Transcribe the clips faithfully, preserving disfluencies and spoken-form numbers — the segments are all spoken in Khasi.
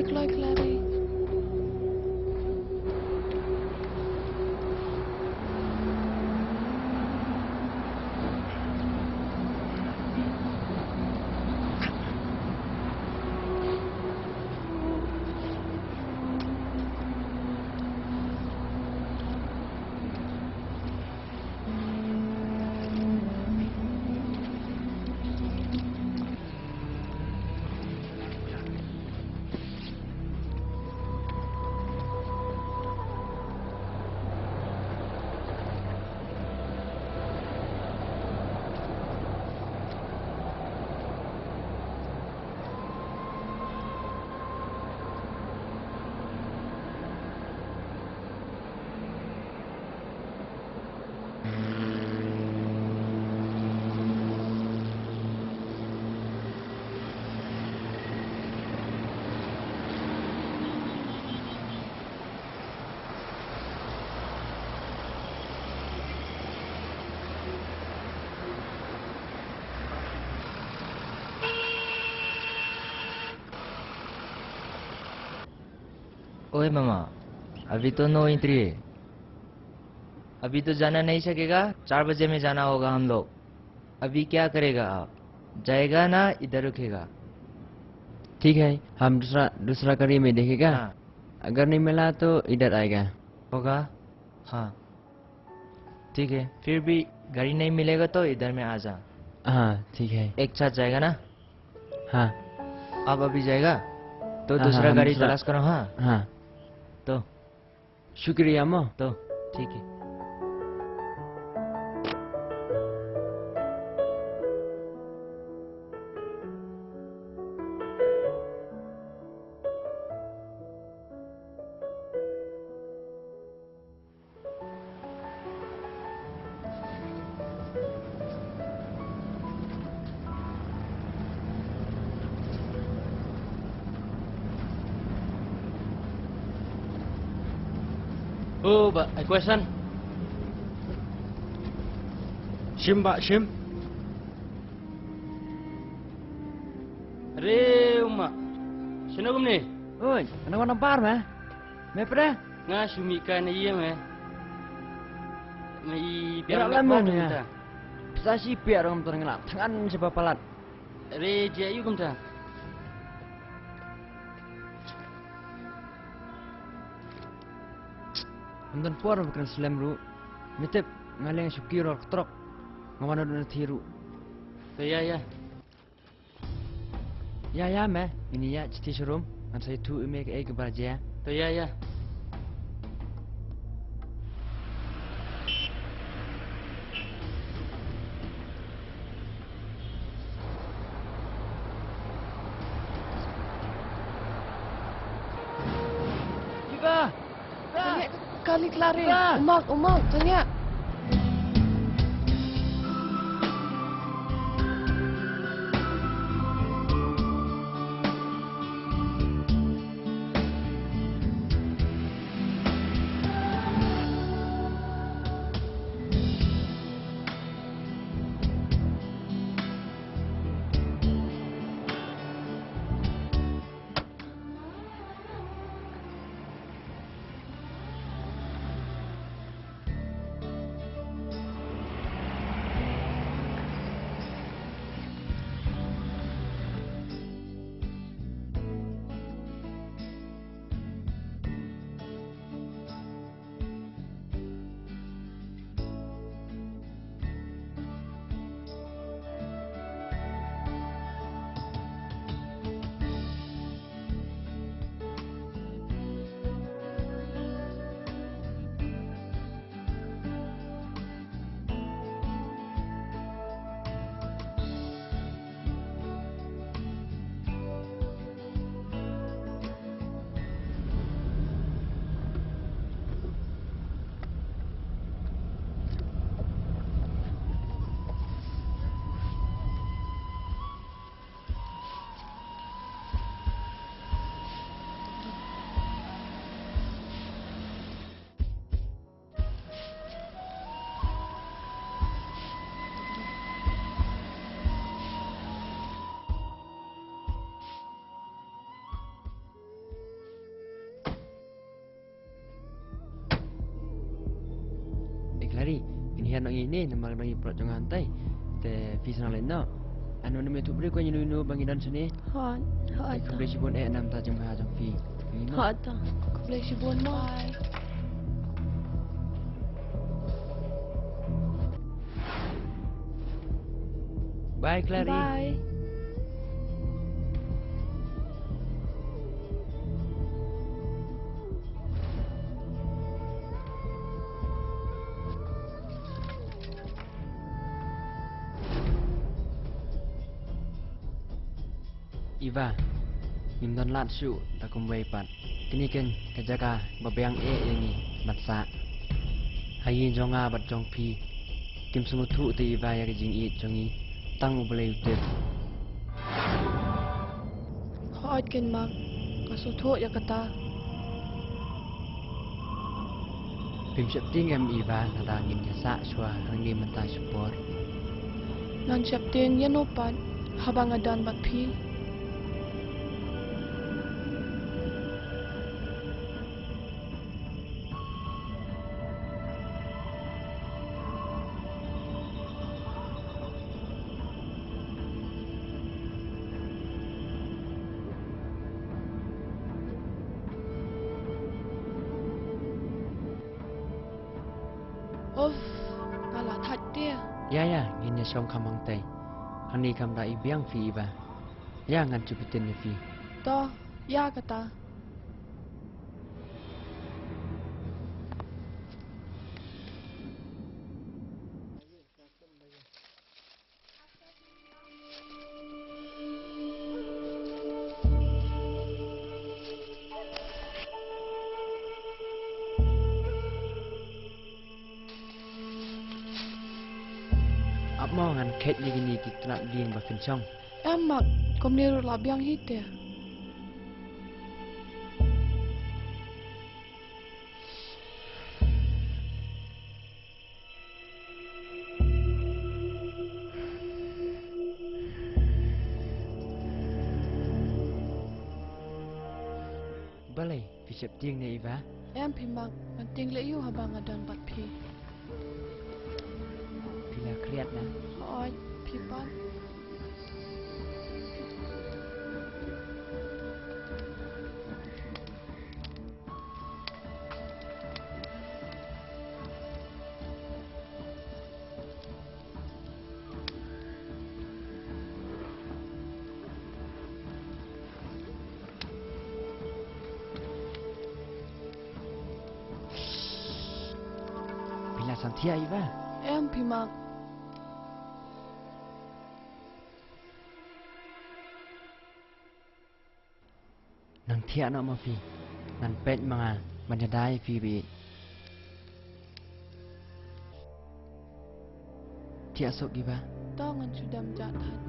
Kloi khlari. ओए मामा, अभी तो नौ एंट्री है। अभी तो जाना नहीं सकेगा, चार बजे में जाना होगा हम लोग। अभी क्या करेगा आप? जाएगा ना इधर रुकेगा? ठीक है, हम दूसरा, दूसरा गाड़ी में देखेगा। हाँ। अगर नहीं मिला तो इधर आएगा। होगा? हाँ। ठीक है, फिर भी गाड़ी नहीं मिलेगा तो इधर में आ जा। हाँ, ठीक है। एक साथ जाएगा ना? हाँ। आप अभी जाएगा? तो हाँ, दूसरा हाँ, हम गाड़ी दूसरा तलाश करो, हाँ। हाँ। तो शुक्रिया, मामा। तो ठीक है। Oh, ba, a question. Shim, ba, shim. Are, uma. Shino kumne? Oi, ano ko nampar, ma? Me pre? Nga shu mih kai na ïing, me. Me i biang lam mo ïa. Pisa shi pia rong tong ngla. Thangan shi ba palat. Re je ayu kumta. Ym don por ba kren slem ruh. Me tip nga leng shu ki ror ktrok. Nga wan na dun thi ruh. To ïa ïa. Ïa ïa me, ngin ïa chithi sharum, ngan sa ïathuh ïa me kaei kaba jia. To ïa ïa. Kiba! Tang ïa ka kali klar ri. Kiba! U Mak, u Mak, tang ïa. Ïa ngi ne namar ngi prot jong ngan tai. Te phi sa nang leit noh. Ano name tu bri ko ngi nu nu ba ngi don sini. Hot, hot. Khublei shibun eh namar ta jong ba jong phi. Ngi noh. Hot ta. Khublei shibun mo. Bye. Bye, Clary. Bye. Eva, ngim don lad shuh da kumwei pat. Kane keiñ ka jaka ba biang eh ïa ngi ban sah. Ha ïing jong nga bad jong phi, kim sngewthuh te Eva ïa ka jingïeit jong ngi, tang U Blei u tip. Hooid keiñ Mark, nga sngewthuh ïa kata. Phim sheptieng em Eva, lada ngin ïa sah shuwa hangne mynta shipor? Ngan sheptieng ïano pat haba nga don bad phi? Uff, nga la thait te. Ïa ïa, ngin ïa shong kham hangtai. Hangne kam da i biang phi Eva. Ïa ngan shu pyntip ïa phi. To, ïa kata. Ap mo ngan khet ïa kine ki tnat dieng ba phin shong. Em Mark, kumne ruh la biang hi te. Balei, phi sheptieng ne Eva? Em phi Mark, ngan tieng leh ïa u haba nga don bad phi. Phi la khriat na? Hooid, phi pat. Phi la san thiah Eva? Em phi Mark. Nang thiah noh ma phi. Ngan peit ma nga ban ïada ïa phi beit. Thiah suk Eva. To ngan shu dam jat hat.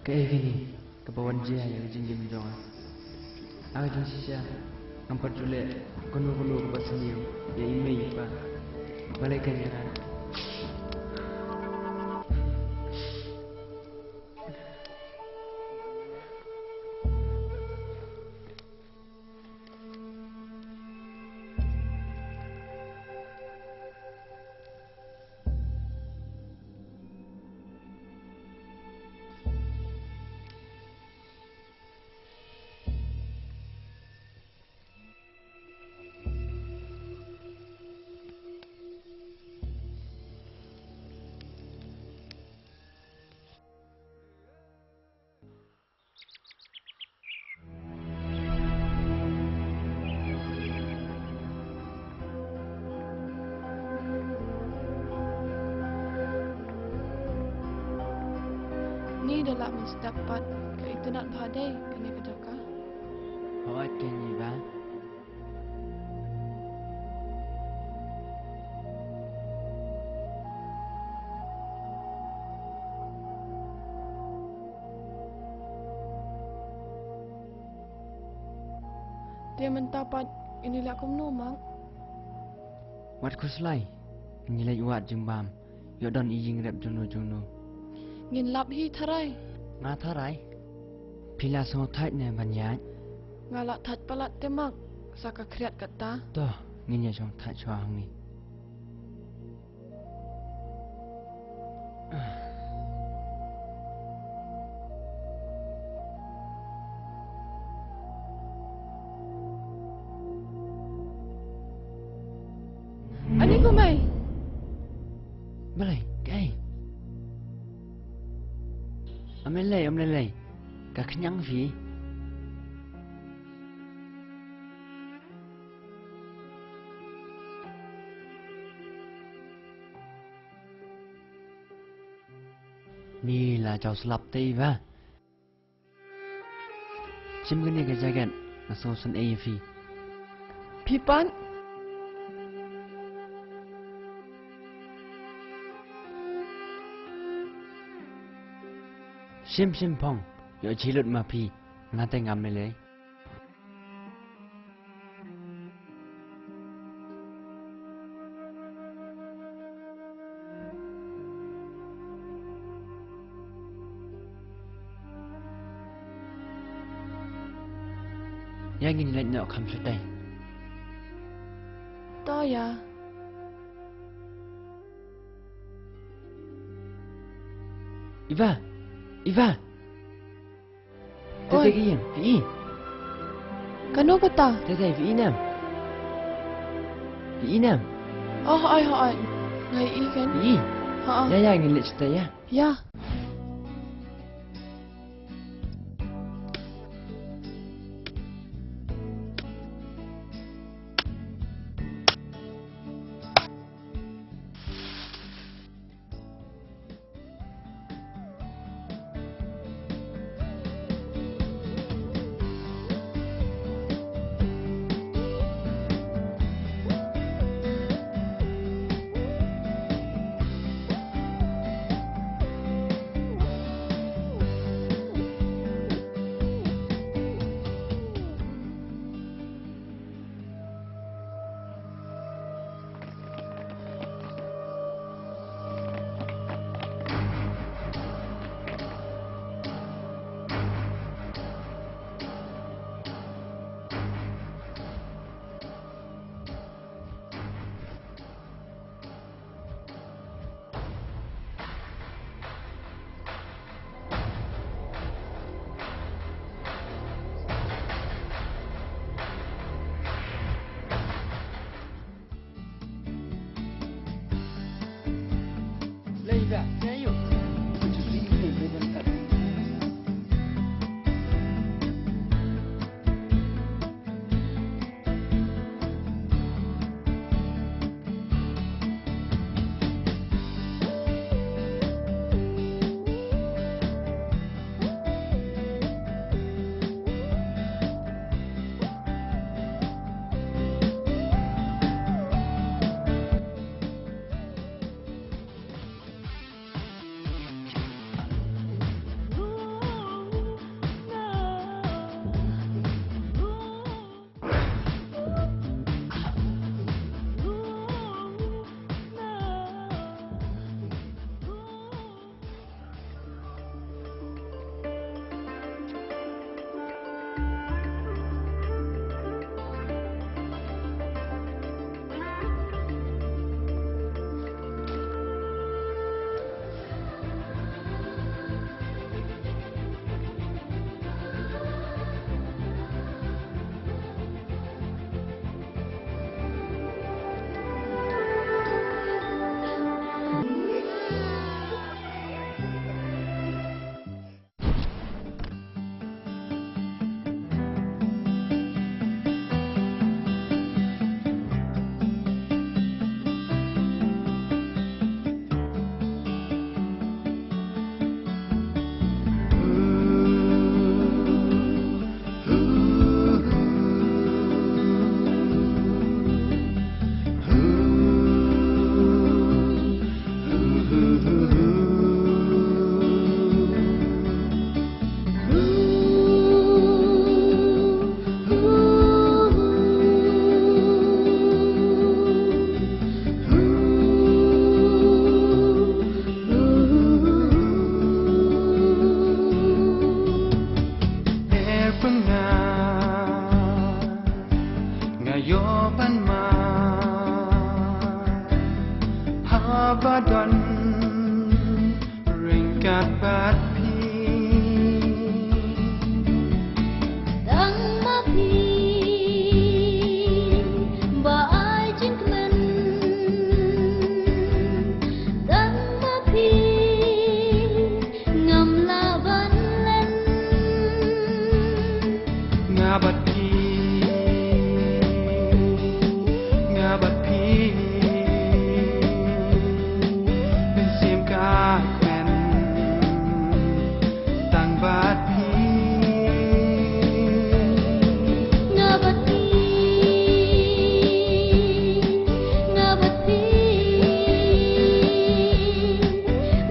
Kaei kane kaba wan jia ïa ka jingim jong nga? Ha ka jingshisha ngam pat ju leh kano kano kaba sniew ïa i mei i pa. Balei kane ïa nga? Ni da lah mynstep pat ka itynnad bha dei kane ka jaka. Hooid kane ba. Te mynta pat ini lah kumno mang? Wat khuslai. Ngin leit wad jingbam. Ïoh don i jingrep jongno jongno. Ngin lap hi tharai. Nga tharai. Phi la sngewthait ne ban ïaid? Nga la thait palat te mak. Sa ka khriat kata. To, ngin ïa sngewthait shuwa hangne. Ani ko mai. Balei, kaei? Ym lei lei, ym lei lei. Ka khñiang phi. Ni la jaw slap te Eva. Shim kane ka jacket, nga sngew sngewsih ïa phi. Phi pat? Shim shim phong, ïoh jhieh lut ma phi, nga te ngam lei lei. Ïa ngin leit noh kham shatei. To ïa. Eva, Eva. Tete, oi, ki ïing, phi i. Kano kata? Tete, phi i nem? Phi i nem? Oh, hooid, hooid. Nga i kan? Phi i. Ha. Ïa, ïa, ngin leit shatei ïa. Ïa. Ba don ryngkat bad phi. Tang ma phi ba ai jingkmen. Tang ma phi ngam lah ban len. Nga bad phi, nga bad phi, mynsiem ka kmen tang bad phi. Nga bad phi, nga bad phi,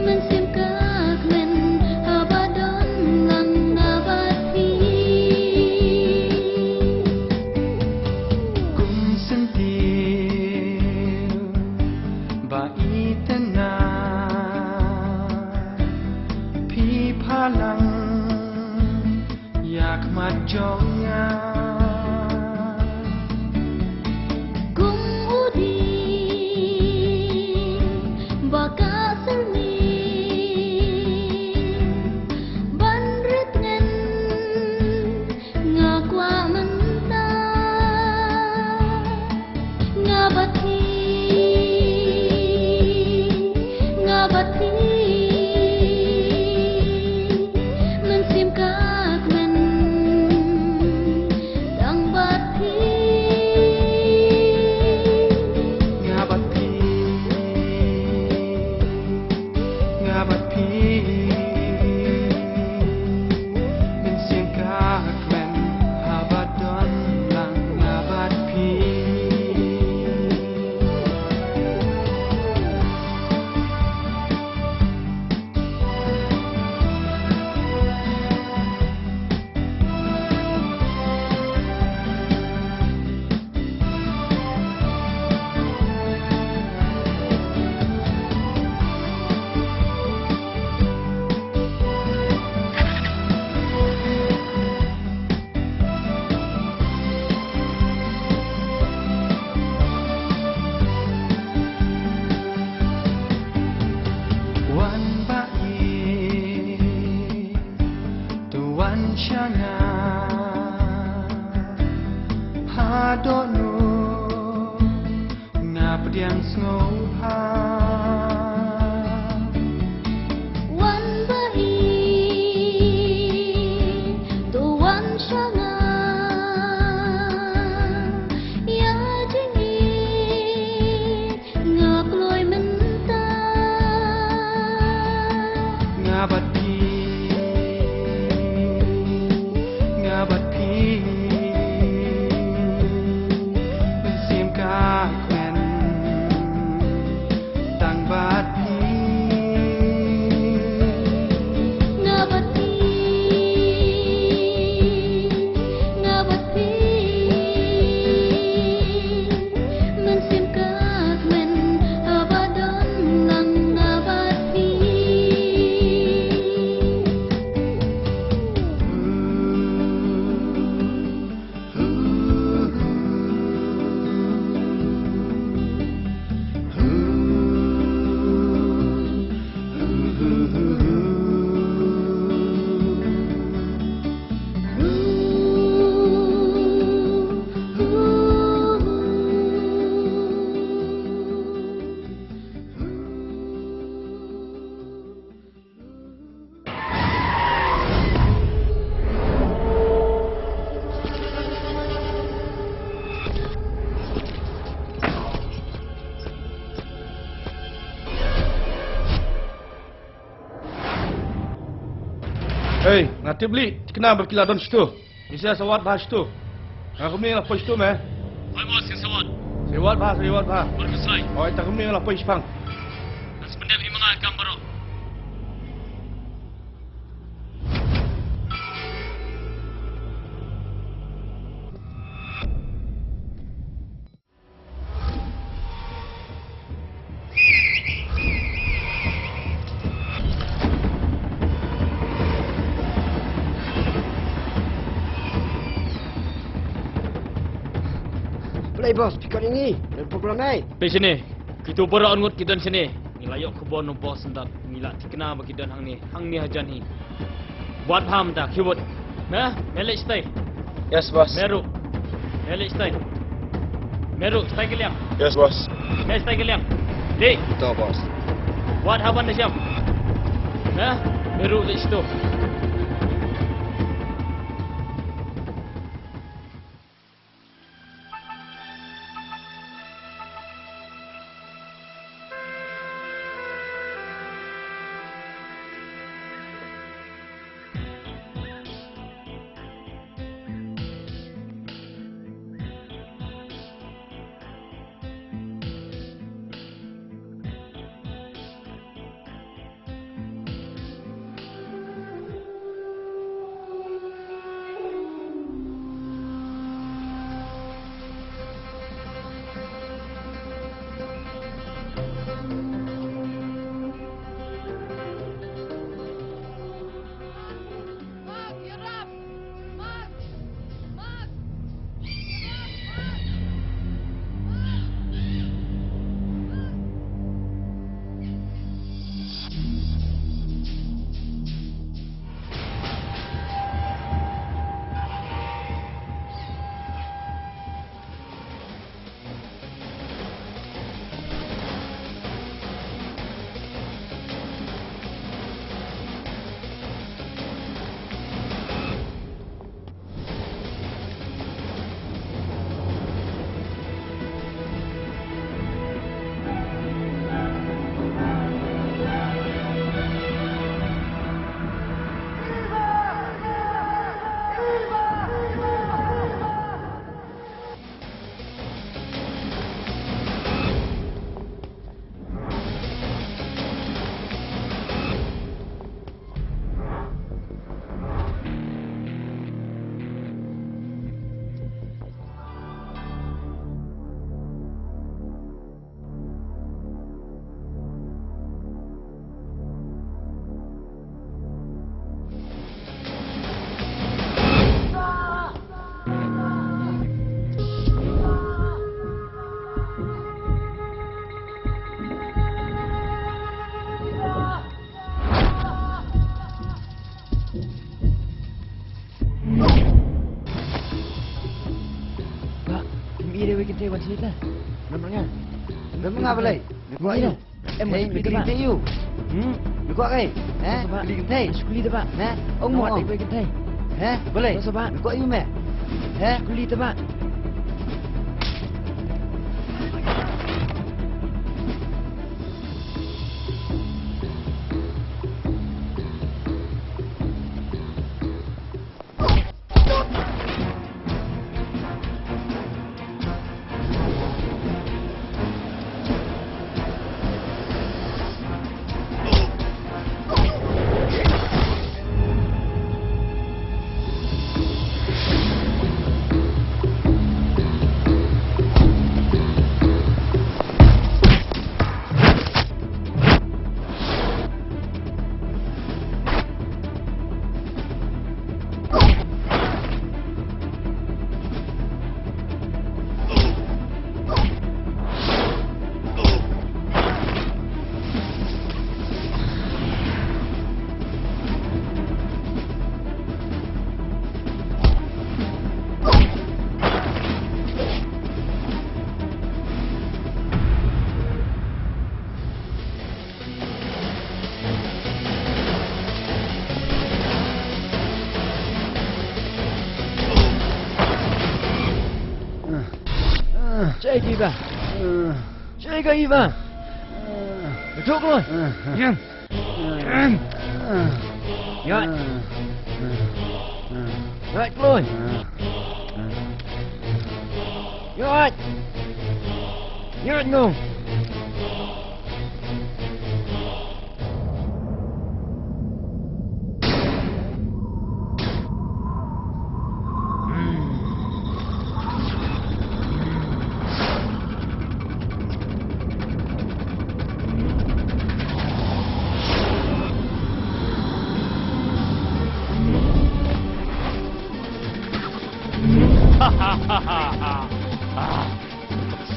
mynsiem ka kmen haba don lang nga bad phi. Kum syntiew ba itynnad, phi pha lang ïa khmat jong nga. Kum u dieng ba ka syrngiew ban rit ngen, nga kwah mynta. Nga bad phi, nga bad phi, mynsiem ka kmen tang bad phi. Nga bad phi, nga bad phi, mynsiem ka kmen haba don lang nga bad phi. Wan ba ïeit, to wan sha nga. Haduh noh nga pdiang sngewbha. Wan ba ïeit, to wan sha nga. Ïa jingïeit nga kloi mynta. Nga bad phi, nga bad phi, mynsiem ka kmen tang bad phi. Nga bad phi, nga bad phi, mynsiem ka kmen haba don lang nga bad phi. Hei, nga tip lih, thikna ba ki la don shatu. Ngi sa sawat bha shatu. Nga kumne nga la poi shatu me. Hoi boss, ngi sawat. Sawat bha, sawat bha. Bar ka sai. Hoi, ta kumne nga la poi shipang. Ngan sa pyndep ïa ma nga ïa ka kam baroh. Balei boss, phi khot ïa ngi? Don problem ei? Peit shane. Kito baroh arngut ki don shane. Ngi la ïoh khubor na u boss Syndak. Ngi la thikna ba ki don hangne, hangne hajan hi. Wat ham da, ki wot. Me, me leit stai. Yes, boss. Me ruh. Me leit stai. Me ruh, stai ka liang. Yes, boss. Me stai ka liang. Leit. To, boss. Wat haban da sham. Me, me ruh leit stai. Ba, em ire wei kynthei wan sini ta. Namar nga. Namar nga balei? Namar nga. Em, hei, kuli kynthei yu. Hmm? Namar nga. Eh? Kuli kynthei. Kuli ta ba. Nah, ong mo ong. Kuli kynthei. Eh? Balei? Namar nga yu me. Eh? Kuli ta ba. Shaei ka Eva? Shaei ka Eva? Tok lo. Yan. Yan. Yan. Yan kloi. Yan. Yan no.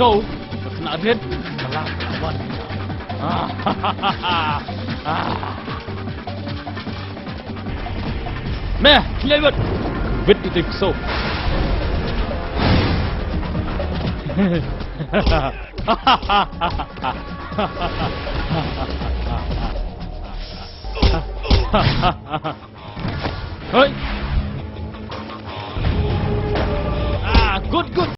So, ka khynnah rit ka la ka la wan. Me, khlei wet. Wet itu so. Hoi. Ah, good, good.